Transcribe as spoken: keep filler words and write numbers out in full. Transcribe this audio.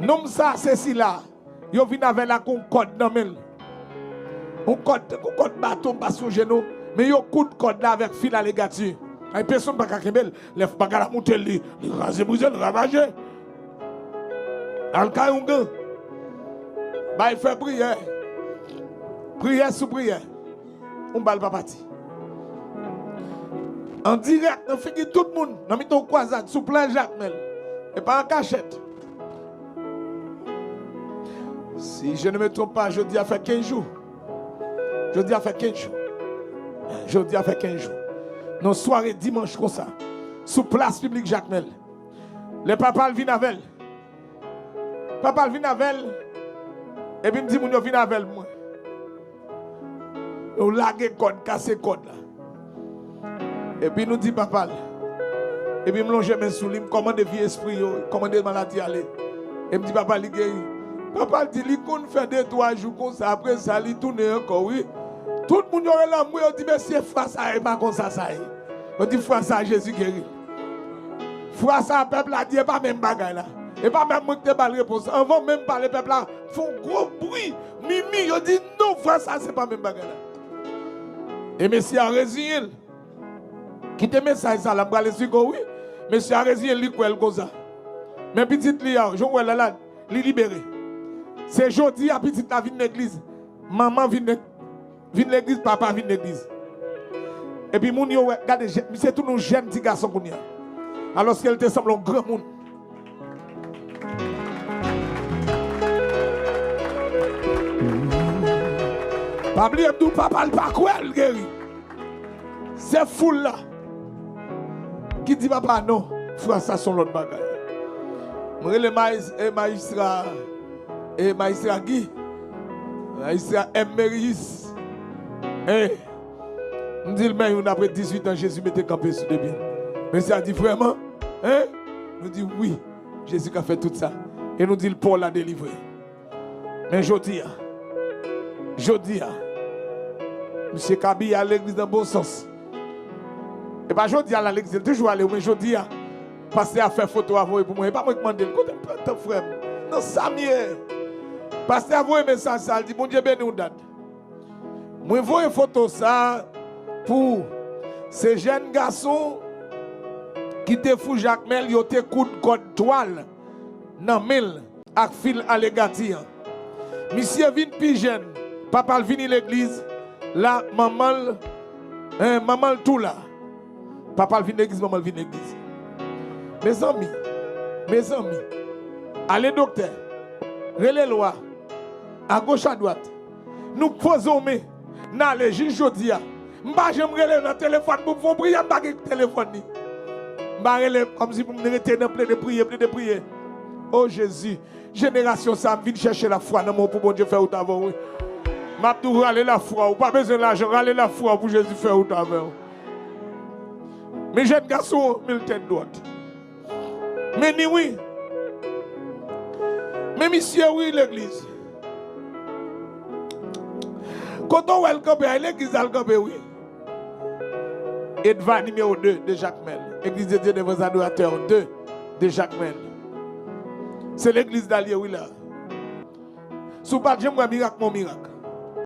Nonm sa se sila, yo vin avè l ak yon kòd nan men l. Yon kòd, tankou kòd bato, m pa sonje non. Men yo koud kòd la avèk fil alegati. Ay, pèsonn pa ka kenbe l. Lè bagay la moute, li, li kraze, brize, li ravaje. Al kay oungan. Bay fè priyè. Priyè sou priyè. Yon bal pa pati. An dirèk, nan figi tout moun, nan mitan yon kwazad, sou plaj Jakmèl. E pa an kachèt. Si je ne me trompe pas, jodi a fè kenz jou. Jodi a fè kenz jou. Jodi a fè kenz jou. Nan sware dimanch konsa, sou plas piblik Jakmèl. Lè papa l vin avè l. Papa l vin avè l. Epi m di moun yo vin avè l pou mwen. Yo lage kòd, kase kòd la. Epi nou di papa l. Epi m lonje men sou li, m kòmande vye espri yo, kòmande maladi ale. E m di papa l li geri. Papa l di li konn fè de, twa jou konsa, apre sa li tounen ankò, wi. Tout moun yo rele m, wi, yo di mesye, fwa sa e pa konsa sa ye. Yo di fwa sa Jezi geri l. Fwa sa pèp la di e pa menm bagay la. E pa menm mwen ki te ba l repons. Anvan menm pale pèp la fè yon gwo bri, mimi, yo di non, fwa sa se pa menm bagay la. E mesye a reziyen l. Kite mesaj sa la, m pral esplike w wi. Mesye a reziyen l, li kwè l konsa. Men pitit li a, jan w wè l la, li libere. Se jodi a pitit la vin legliz. Manman vin legliz. Vin legliz, papa vin legliz. Epi moun yo wè, gade, jè- misye tounen yon jèn ti gason kounye a. Alòske l te sanble yon granmoun. Pa bliye m di w, papa l pa kwè l geri. Se foul la ki di papa non, fwa sa se yon lòt bagay. Mwen rele majis- e majistra, e majistra Guy, majistra M. Merius. E, m di l men youn apre dizuit an Jezi mete kanpe sou de pye l. Mesye a di vrèman? En? Nou di wi, Jezi ka fè tout sa. E nou di l pa w la delivre. Men jodi a, jodi a, misye ka abiye al legliz nan bon sans. E pa jodi a l al legliz, li toujou ale, men jodi a, pastè a fè foto a voye pou mwen. E pa mwen ki mande l, kote m pran tan frè m? Nan sa m ye. Pastè a voye mesaj sa, l di Bondye beni w dat. Mwen voye foto sa pou se jèn gason ki te fou Jakmèl, yo te koud kòd twal nan men l ak fil alegati an. Misye vin pi jèn, papa l vini legliz, la manman l, en, manman l tou la. Papa l vin legliz, manman l vin legliz. Mezanmi, mezanmi, ale doktè, rele lwa, agoch adwat, nou poze w men, n ale jis jodi a. M pa janm rele nan telefòn pou m fè w priyè, m pa gen telefòn li. M pa rele kòmsi pou m rete nan plede priye, plede priye. O Jezi, jenerasyon sa a, m vin chèche lafwa nan men w pou Bondye fè wout avè w, wi. M ap di w, rale lafwa w, ou pa bezwen lajan, rale lafwa w pou Jezi fè wout avè w. Men jèn gason an, men l tèt dwat. Men ni wi. Men misye wi legliz. Kote w wè l kanpe a, legliz la l kanpe wi. Edva nimewo de de Jakmèl. Église de Dieu des vrais adorateurs de de Jakmèl. Se legliz la l ye wi la. Si w pa t janm wè mirak, men w mirak.